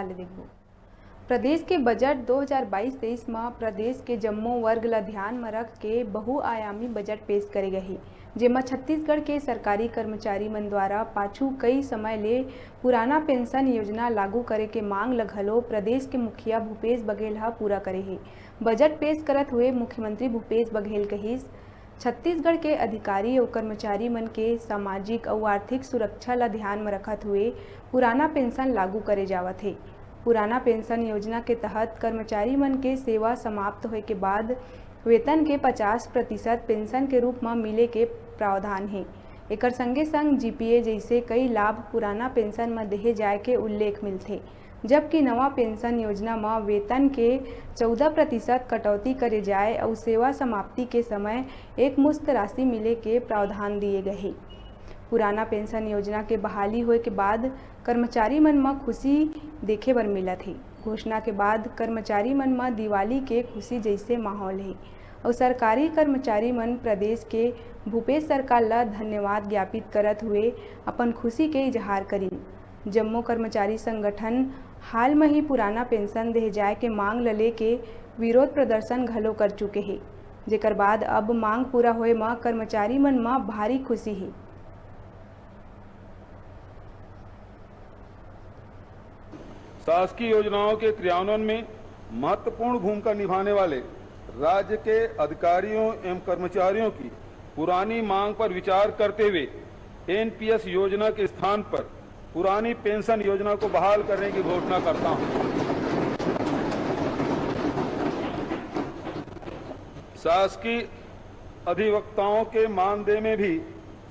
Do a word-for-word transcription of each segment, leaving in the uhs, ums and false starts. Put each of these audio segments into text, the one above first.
विस्तार ले देखबो। प्रदेश के बजट दो हज़ार बाईस तेईस म प्रदेश के जम्मो वर्ग ल ध्यान म रख के बहुआयामी बजट पेश करे गए हे, जेमा छत्तीसगढ़ के सरकारी कर्मचारी मन द्वारा पाछू कई समय ले पुराना पेंशन योजना लागू करे के मांग ल घलो प्रदेश के मुखिया भूपेश बघेल ह पूरा करे हे। बजट पेश करत हुए मुख्यमंत्री भूपेश बघेल कहिस, छत्तीसगढ़ के अधिकारी अउ कर्मचारी मन के सामाजिक अउ आर्थिक सुरक्षा ल ध्यान म रखत हुए पुराना पेंशन लागू करे जावत हे। पुराना पेंशन योजना के तहत कर्मचारी मन के सेवा समाप्त होए के बाद वेतन के पचास प्रतिशत पेंशन के रूप म मिले के प्रावधान हे। एकर संगे संग जीपीए जइसे कई लाभ पुराना पेंशन म देहे जाए के उल्लेख मिलथे, जबकि नवा पेंशन योजना म वेतन के चौदह प्रतिशत कटौती करे जाए अउ सेवा समाप्ति के समय एक मुश्त राशि मिले के प्रावधान दिए गए हे। पुराना पेंशन योजना के बहाली होए के बाद कर्मचारी मन म खुशी देखे बर मिलत हे। घोषणा के बाद कर्मचारी मन म दिवाली के खुशी जैसे माहौल हे अउ सरकारी कर्मचारी मन प्रदेश के भूपेश सरकार ल धन्यवाद ज्ञापित करत हुए अपन खुशी के इजहार करिन। जम्मो कर्मचारी संगठन हाल म ही पुराना पेंशन देहे जाए के मांग ल लेके विरोध प्रदर्शन घलो कर चुके हे, जेकर बाद अब मांग पूरा होए म कर्मचारी मन म भारी खुशी हे। शासकीय योजनाओं के क्रियान्वयन में महत्वपूर्ण भूमिका निभाने वाले राज्य के अधिकारियों एवं कर्मचारियों की पुरानी मांग पर विचार करते हुए एनपीएस योजना के स्थान पर पुरानी पेंशन योजना को बहाल करने की घोषणा करता हूं। शासकीय अधिवक्ताओं के मानदेय में भी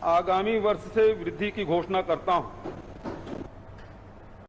आगामी वर्ष से वृद्धि की घोषणा करता हूं।